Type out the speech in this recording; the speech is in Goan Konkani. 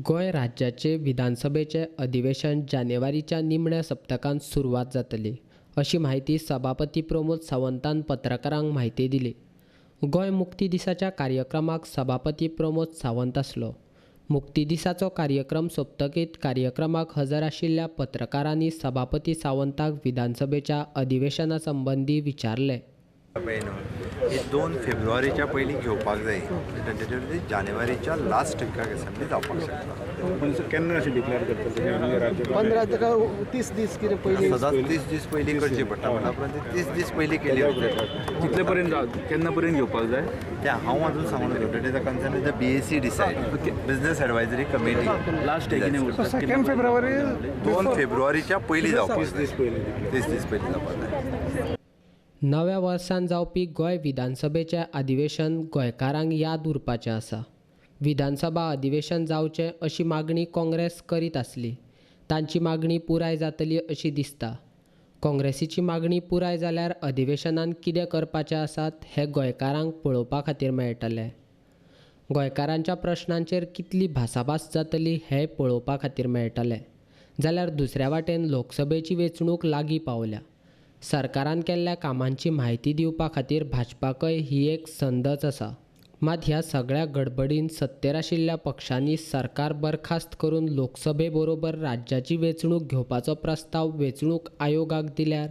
गोंय राज्याचे विधानसभेचें अधिवेशन जानेवारीच्या निमण्या सप्तकांत सुरवात जातली अशी म्हायती सभापती प्रमोद सावंतान पत्रकारांक म्हायती दिली. गोंय मुक्ती दिसाच्या कार्यक्रमाक सभापती प्रमोद सावंत आसलो. मुक्ती दिसाचो कार्यक्रम सोंपतकीत कार्यक्रमाक हजर आशिल्ल्या पत्रकारांनी सभापती सावंताक विधानसभेच्या अधिवेशना संबंदी विचारलें. ही 2 फेब्रुवारीच्या पयलीं घेवपाक जाय, टेंटेटिवली जानेवारीच्या लास्ट विकाक असेंब्ली जावपाक शकता. पण केन्ना अशें डिक्लेअर करतले? 15 ताका 30 दीस कितें पयलीं, सदांच 30 दीस पयलीं करची पडटा, म्हणटा उपरांत 30 दीस पयलीं केली वयता. कितले पर्यंत केन्ना पर्यंत घेवपाक जाय तें हांव अजून सांगूंक ना. That is a concern with the BAC decide, business advisory committee. Last कितें उरता? 2 फेब्रुवारी, 2 फेब्रुवारीच्या पयलीं जावपाक 30 दीस पयलीं, 30 दीस पयलीं जावपाक जाय. नव्या वर्सान जावपी गोंय विधानसभेचें अधिवेशन गोंयकारांक याद उरपाचें आसा. विधानसभा अधिवेशन जावचें अशी मागणी काँग्रेस करीत आसली. तांची मागणी पुराय जातली अशी दिसता. काँग्रेसीची मागणी पुराय जाल्यार अधिवेशनान कितें करपाचें आसात हें गोंयकारांक पळोवपा खातीर मेळटलें. गोंयकारांच्या प्रश्नांचेर कितली भासाभास जातली हें पळोवपा खातीर मेळटलें. जाल्यार दुसऱ्या वाटेन लोकसभेची वेंचणूक लागीं पावल्या. सरकारान केल्ल्या कामांची म्हायती दिवपा खातीर भाजपाकय ही एक संदच आसा. मात ह्या सगळ्या गडबडीन सत्तेर आशिल्ल्या पक्षांनी सरकार बरखास्त करून लोकसभे बरोबर राज्याची वेंचणूक घेवपाचो प्रस्ताव वेंचणूक आयोगाक दिल्यार